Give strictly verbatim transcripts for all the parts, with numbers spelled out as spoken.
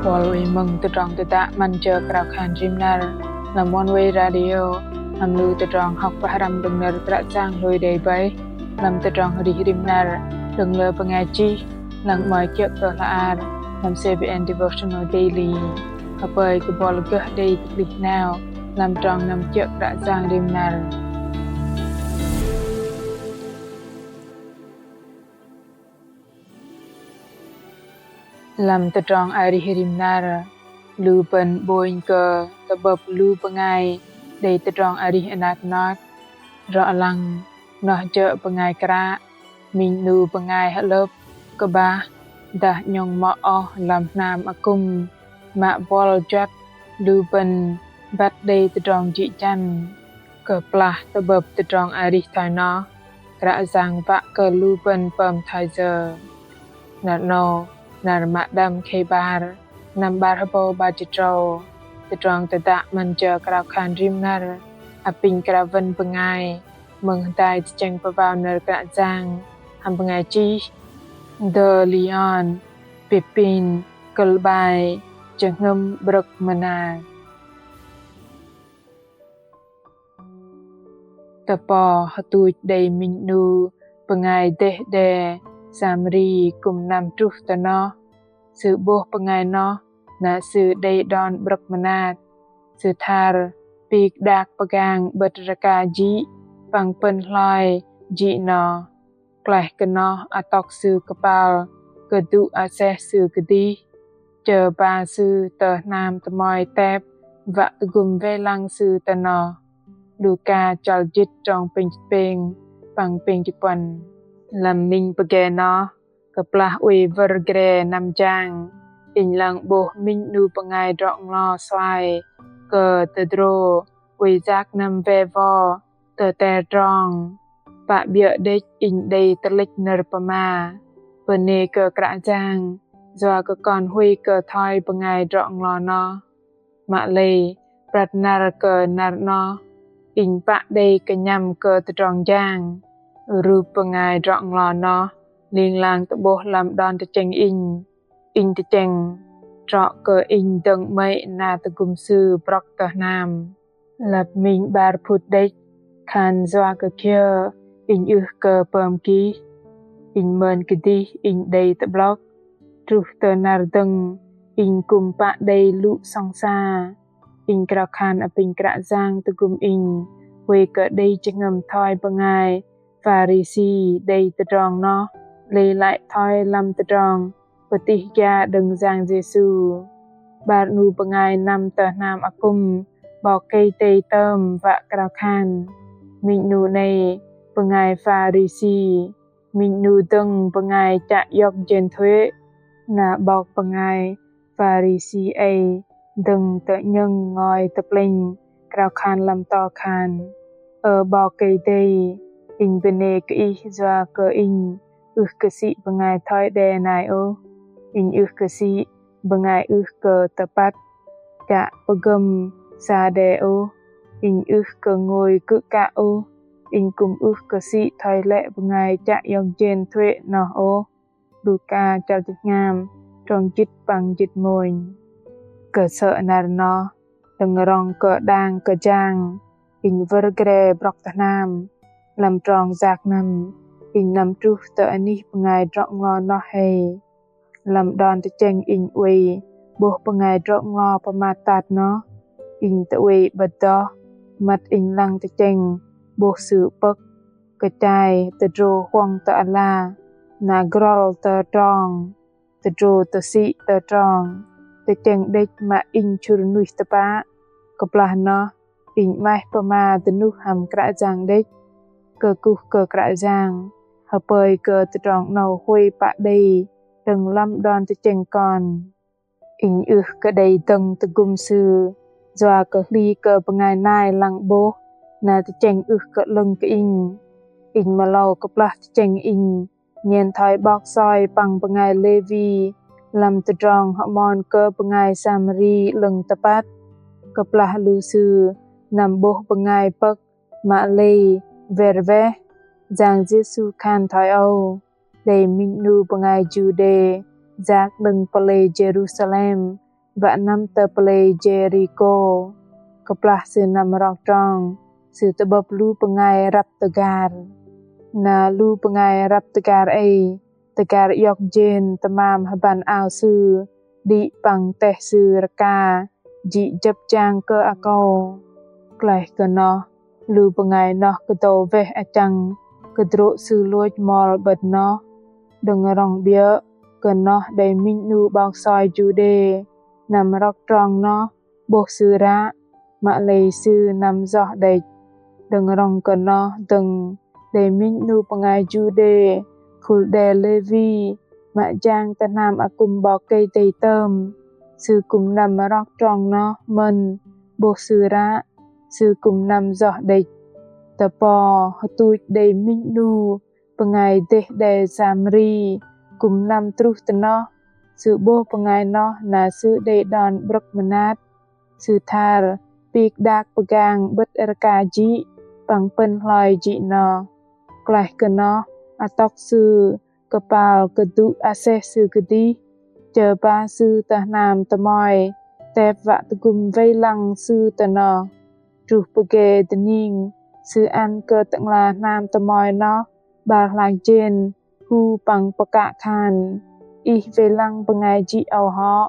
Buăl oei mơ̆ng tơdrong tơdă 'Măn jơ krao khan rim năr lăm Oneway Radio, hăm lu tơdrong hŏk pơhrăm đơ̆ng nơ̆r Kră Yang hlôi đei 'bai lăm tơdrong arih rim năr đơ̆ng lơ bơngai chih lăng 'mơ̆i kiơ̆ kơ hla ar lăm C B N Devotional Daily. Hơpơi kơ buăl gơh đei tơplih 'nao lăm trong năm kiơ̆ Kră Yang rim năr. Lăm tơdrong arih rim năr, lu bơ̆n 'bônh kơ tơ'bơ̆p lu bơngai đei tơdrong arih anak not. Rŏ lăng, noh jơ̆ bơngai kră, minh 'nu bơngai hơ'lơ̆p, kơ'bah, dah 'nhŏng mŏ oh lăm hnam akŭm, mă buăl juăt lu bơ̆n băt đei tơdrong jĭ jăn. Kơplah tơ'bơ̆p tơdrong arih thoi noh, Kră Yang wă kơ lu bơ̆n pơm thoi yơ? Năr 'nâu, năr mă đăm khei 'bar, năm 'bar hơbâu 'bar jĭt tơdrâu, tơdrong tơdă 'Măn jơ krao khan rim năr apinh krao wơ̆n bơngai mơ̆ng hơdai tơchĕng pơwao nơ̆r Kră Yang hăm bơngai chih De Leon Pepin, kơ̆l 'bai: Jơhngơ̆m 'brơ̆k mơnat. Tơpă hơtuch đei minh 'nu bơngai dêh đe Samari kư̆m năm truh tơ noh. Sư 'bôh bơngai noh na sư đei đon 'brơ̆k mơnat. Sư thar pik đak pơgang 'bơ̆t rơka jĭ păng pơ̆n hloi jĭ noh. Klaih kơ noh atŏk sư kơpal kơdŭ aseh sư kơdih, chơ ba sư tơ hnam tơmoi tep wă tơgŭm wei lăng sư tơ noh. Luka chăl jĭt trong pêng jĭt pêng păng pêng jĭt puăn. Lăm minh pơge noh, kơplah oei wơ̆r gre năm jang, inh lăng 'bôh minh 'nu bơngai drŏ-nglo suai kơ tơdrô oei yak năm wei wo tơ ter trong. Pă 'biơ̆ đĕch inh đei tơlĕch nơ̆r pơma. Bơnê kơ Kră Yang, yua kơ kon huay kơ thoi bơngai drŏ-nglo noh. Mă lei, prăt năr kơ năr noh, inh pă đei kơnhăm kơ tơdrong jang. Rup bơngai drŏ-nglo noh ling lang tơ'bôh lăm đon tơchĕng inh. Inh tơchĕng, trŏ kơ inh dơ̆ng 'mơ̆i na tơgŭm sư brŏk tơ hnam. Lăp minh 'bar phŭt đĕch, khan yua kơ kiơ inh ưh kơ pơm kih. Inh mơn kơdih inh đei tơ'blŏk. Truh tơ năr dơ̆ng, inh kư̆m pă đei lŭ sŏng sa. Inh krao khan apinh Kră Yang tơgŭm inh huay kơ đei jơhngơ̆m thoi bơngai Pharisi đei tơdrong noh, lei lăi thoi lăm tơdrong pơtih gia đơ̆ng Yang Yêsu. 'Bar 'nu bơngai năm tơ hnam akŭm 'Bok Kei-Dei tơm wă krao khan. Minh 'nu 'nâu bơngai Pharisi, minh 'nu dơ̆ng bơngai chă iŏk jên thuê̆. Na 'bok bơngai Pharisi ei dơ̆ng tơ 'nhơ̆ng ngôi tơ plĕnh krao khan lăm to khan: Ơ 'Bok Kei-Dei, inh bơnê kơ Ih yua kơ inh ưh kơ sĭ bơngai thoi đe nai ôh. Inh ưh kơ sĭ bơngai ưh kơ tơpăt, chă pơgơ̆m sa đe ôh. Inh ưh kơ ngôi kư̆ kă ôh. Inh kư̆m ưh kơ sĭ thoi lĕ bơngai chă iŏk jên thuê̆ noh ôh. Luka chăl jĭt tơhngam, trong jĭt păng jĭt mônh. Kơsơ̆ năr noh, đơ̆ng rŏng kơ đang kơ jang, inh wơ̆r gre brŏk tơ hnam. Lăm trong yak năm, inh năm truh tơ anih bơngai drŏ-nglo noh hei. Lăm đon tơchĕng inh oei 'bôh bơngai drŏ-nglo pơmat tat noh, inh tơoei 'bơ̆t doh, măt inh lăng tơchĕng 'bôh sư pơ̆k, kơchai tơdrô huŏng tơ ala, na grŏl tơ trong, tơdrô tơsĭ tơ trong. Tơchĕng đĕch mă inh chŭr nuih tơpă. Kơplah noh inh 'maih pơma dơnuh hăm Kră Yang đĕch. Kơkuh kơ Kră Yang, hơpơi kơ tơdrong 'nâu huay pă đei đơ̆ng lăm đon tơchĕng kon. Inh ưh kơ đei dơ̆ng tơgŭm sư, yua kơ hli kơ bơngai nai lăng 'bôh, na tơchĕng ưh kơ 'lơ̆ng kơ inh. Inh mơlâu kơplah tơchĕng inh nhen thoi 'bok soi păng bơngai Lêwi lăm tơdrong hơmon kơ bơngai Samari 'lơ̆ng tơpăt. Kơplah lu sư năm 'bôh bơngai pơ̆k mă lei wer weh, Yang Yêsu khan thoi âu: Đei minh 'nu bơngai Juđê yak đơ̆ng pơlei Jêrusalem wă năm tơ pơlei Jêrikô. Kơplah sư năm rok trong, sư tơ'bơ̆p lu bơngai răp tơgar. Na lu bơngai răp tơgar ei, tơgar iŏk jên tơmam hơbăn ao sư, đĭ păng teh sư rơka, jĭ jơ̆p jang kơ akâu. Klaih kơ noh, lu bơngai noh kơdâu weh achăng kơdrô̆ sư lôch mol 'bơ̆t noh. Đơ̆ng rŏng 'biơ̆ kơ noh đei minh 'nu 'bok soi Juđê năm rok trong noh 'bôh sư ră, mă lei sư năm yoh đĕch. Đơ̆ng rŏng kơ noh dơ̆ng đei minh 'nu bơngai Juđê khul đe Lêwi, mă jang tơ hnam akŭm 'Bok Kei-Dei tơm. Sư kư̆m năm rok trong noh mơ̆n 'bôh sư ră, sư kư̆m năm yoh đĕch. Tơpô hơtuch đei minh 'nu bơngai dêh đe Samari kư̆m năm truh tơ noh. Sư 'bôh bơngai noh na sư đei đon 'brơ̆k mơnat. Sư thar pik đak pơgang 'bơ̆t rơka jĭ păng pơ̆n hloi jĭ noh. Klaih kơ noh, atŏk sư kơpal kơdŭ aseh sư kơdih, chơ ba sư tơ hnam tơmoi tep wă tơgŭm wei lăng sư tơ noh. Truh pơgê dơning, sư ăn kơ tơ'ngla hnam tơmoi noh 'bar hlak jên hu păng pơkă khan: Ih wei lăng bơngai jĭ âu hŏ?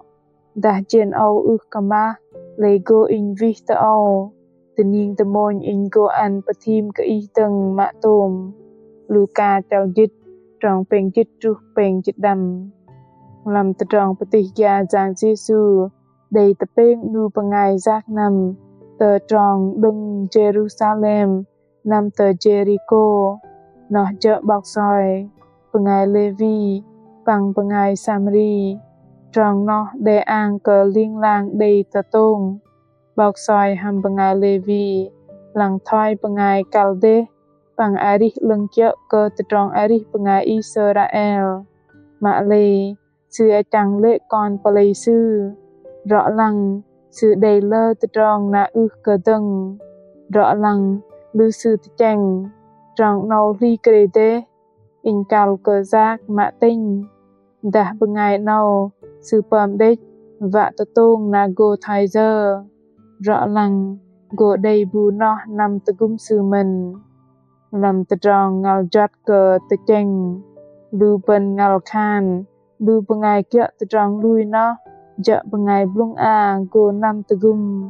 Dah jên âu ưh kơ mah, lei gô inh wih tơ âu. Dơning dơmônh inh gô ăn pơthim kơ ih dơ̆ng mă tôm. Luka chăl jĭt, trong pêng jĭt truh pêng jĭt đăm. Lăm tơdrong pơtih gia Yang Yêsu đei tơpêng 'nu bơngai yak năm tơ trong đơ̆ng Jêrusalem năm tơ Jêrikô. Noh jơ̆ 'bok soi, bơngai Lêwi păng bơngai Samari. Trong noh đe ang kơ ling lang đei tơtông. 'Bok soi hăm bơngai Lêwi lăng thoi bơngai kăl dêh păng arih 'lơ̆ng kiơ̆ kơ tơdrong arih bơngai Israel. Mă lei sư achăng lê̆ kon pơlei sư. Drŏ lăng sư đei lơ tơdrong na ưh kơ dơ̆ng. Drŏ lăng lu sư tơchĕng: Trong 'nâu hli krê dêh, inh kăl kơ yak mă tĕnh. Dah bơngai 'nâu sư pơm đĕch, wă tơtông na gô thoi yơ? Drŏ lăng gô đei bu noh năm tơgŭm sư mơ̆n. Lăm tơdrong ngăl juăt kơ tơchĕng, lu bơ̆n ngăl khan lu bơngai kiơ̆ tơdrong lui noh jơ̆ bơngai blŭng a gô năm tơgŭm.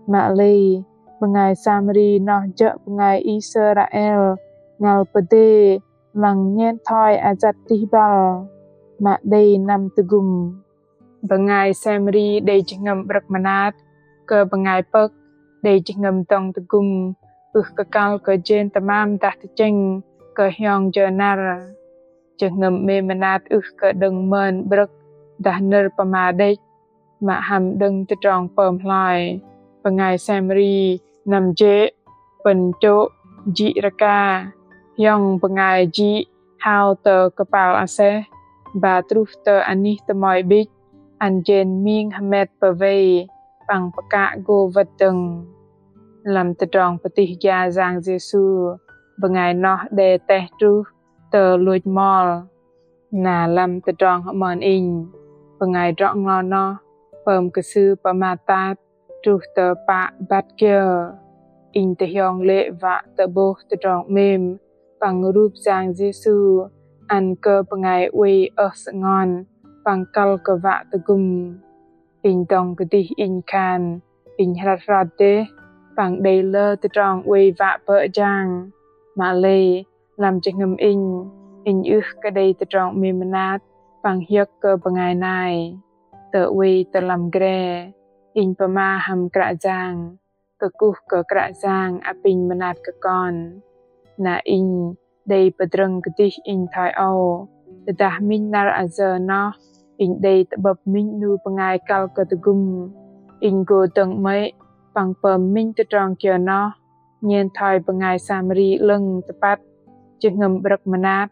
Mă lei bơngai Samari noh jơ̆ bơngai Israel ngăl pơdê lăng nhen thoi ajăt tih băl mă đei năm tơgŭm. Bơngai Samari đei jơhngơ̆m 'brơ̆k mơnat kơ bơngai pơ̆k đei jơhngơ̆m dŏng tơgŭm, ưh kơ kăl kơ jên tơmam dah tơchĕng kơ hiong jơ năr. Jơhngơ̆m 'mêm mơnat ưh kơ đơ̆ng mơn 'brơ̆k dah nơ̆r pơma đĕch, mă hăm đơ̆ng tơdrong pơm hloi. Bơngai Samari năm jê̆ pơ̆n chô̆ jĭ rơka, hiong bơngai jĭ hao tơ kơpal aseh, ba truh tơ anih tơmoi 'bĭch, ăn jên ming hơmet pơwei păng pơkă gô wơ̆t dơ̆ng. Lăm tơdrong pơtih gia Yang Yêsu, bơngai noh đe teh truh tơ lôch mol. Na lăm tơdrong hơmon inh, bơngai drŏ nglo noh pơm kơ sư pơmat tat truh tơ pă băt kiơ. Inh tơhiong lê̆ wă tơ'bôh tơdrong 'mêm păng rup Yang Yêsu ăn kơ bơngai oei ơh sơngon păng kăl kơ wă tơgŭm. Inh dŏng kơdih inh khan inh hrăt hrăt dêh păng đei lơ tơdrong oei wă bơ̆ jang. Mă lei lăm jơhngơ̆m inh, inh ưh kơ đei tơdrong 'mêm mơnat păng hiơ̆k kơ bơngai nai. Tơ oei tơ lăm gre, inh pơma hăm Kră Yang, kơkuh kơ Kră Yang apinh mơnat kơ kon. Na inh đei pơdrơ̆ng kơdih inh thoi âu, tơdah minh năr ayơ noh inh đei tơ'bơ̆p minh 'nu bơngai kăl kơ tơgŭm, inh gô dơ̆ng 'mơ̆i păng pơm minh tơdrong kiơ noh nhen thoi bơngai Samari 'lơ̆ng tơpăt, jơhngơ̆m 'brơ̆k mơnat,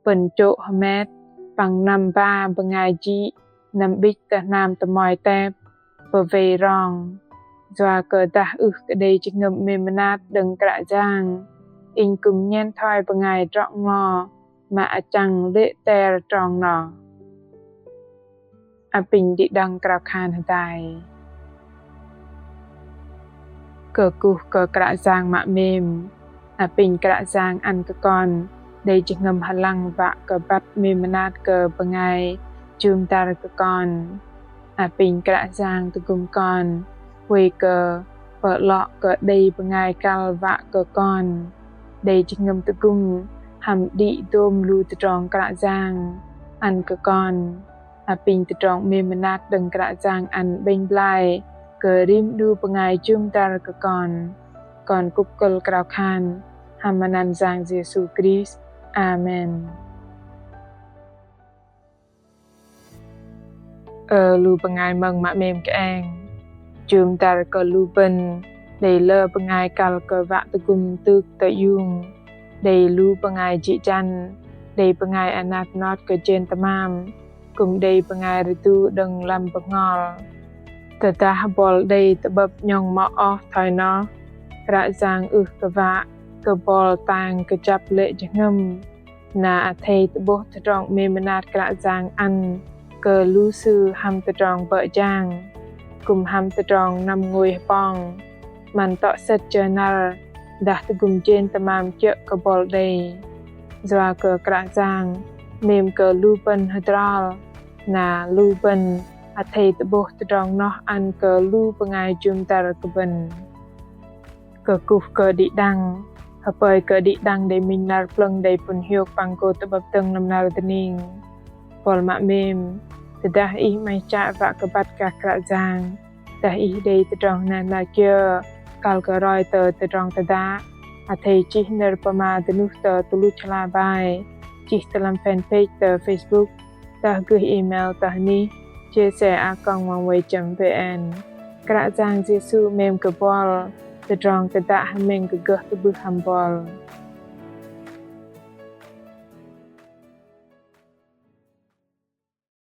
pơ̆n chô̆ hơmet, păng năm ba bơngai jĭ năm 'bĭch tơ hnam tơmoi tep pơwei rong. Yua kơ dah ưh kơ đei jơhngơ̆m 'mêm mơnat đơ̆ng Kră Yang, inh kư̆m nhen thoi bơngai drŏ nglo mă achăng lê̆ ter trong noh. Apinh đĭ đăng krao khan hơdai. Kơkuh kơ Kră Yang mă 'mêm. Apinh Kră Yang ăn kơ kon đei jơhngơ̆m hơlăng wă kơ băt 'mêm mơnat kơ bơngai jŭm dăr kơ kon. Apinh Kră Yang tơgŭm kon, oei kơ pơ'lŏ kơ đei bơngai kăl wă kơ kon đei jơhngơ̆m tơgŭm hăm đĭ dôm lu tơdrong Kră Yang ăn kơ kon. Apinh tơdrong 'mêm mơnat đơ̆ng Kră Yang ăn 'bĕnh blai kơ rim 'nu bơngai jŭm dăr kơ kon. Kon kŭp kơ̆l krao khan hăm anăn Yang Yêsu Krist. Amen. Ơ lu bơngai mơ̆ng mă 'mêm kơeng. Jŭm dăr kơ lu bơ̆n đei lơ bơngai kăl kơ wă tơgŭm tŭk tơ iung. Đei lu bơngai jĭ jăn, đei bơngai anat not kơ jên tơmam, kư̆m đei bơngai rơdu đơ̆ng lăm bơhngol. Tơdah bol đei tơ'bơ̆p 'nhŏng mŏ oh thoi noh, Kră Yang ưh kơ wă kơ bol tang kơjăp lê̆ jơhngơ̆m. Na athei tơ'bôh tơdrong 'mêm mơnat Kră Yang ăn kơ lu sư hăm tơdrong bơ̆ jang, kư̆m hăm tơdrong năm ngôi hơpong. 'Măn tŏ sĕt jơ năr dah tơgŭm jên tơmam kiơ̆ kơ bol đei. Yua kơ Kră Yang 'mêm kơ lu bơ̆n hơdrol, na lu bơ̆n athei tơ'bôh tơdrong noh ăn kơ lu bơngai jŭm dăr kơ bơ̆n. Kơkuh kơ đĭ đăng. Hơpơi kơ đĭ đăng đei minh năr plơ̆ng đei pŭn hiôk păng gô tơ'bơ̆p dơ̆ng lăm năr dơning. Bol mă 'mêm. Tơdah ih 'maih chă wă kơ băt gah Kră Yang, dah ih đei tơdrong hơnat hơnat kiơ kăl kơ roi tơ tơdrong tơdă, athei chih nơ̆r pơma dơnuh tơ tơluch hla bơar, chih tơ lăm fanpage tơ Facebook, dah gơh email tơ hnih chia sẻ a còng oneway chấm vn. Kră Yang Yêsu 'mêm kơ bol. Tơdrong tơdă hơmĕng kơ gơh tơ'bưh hăm bol.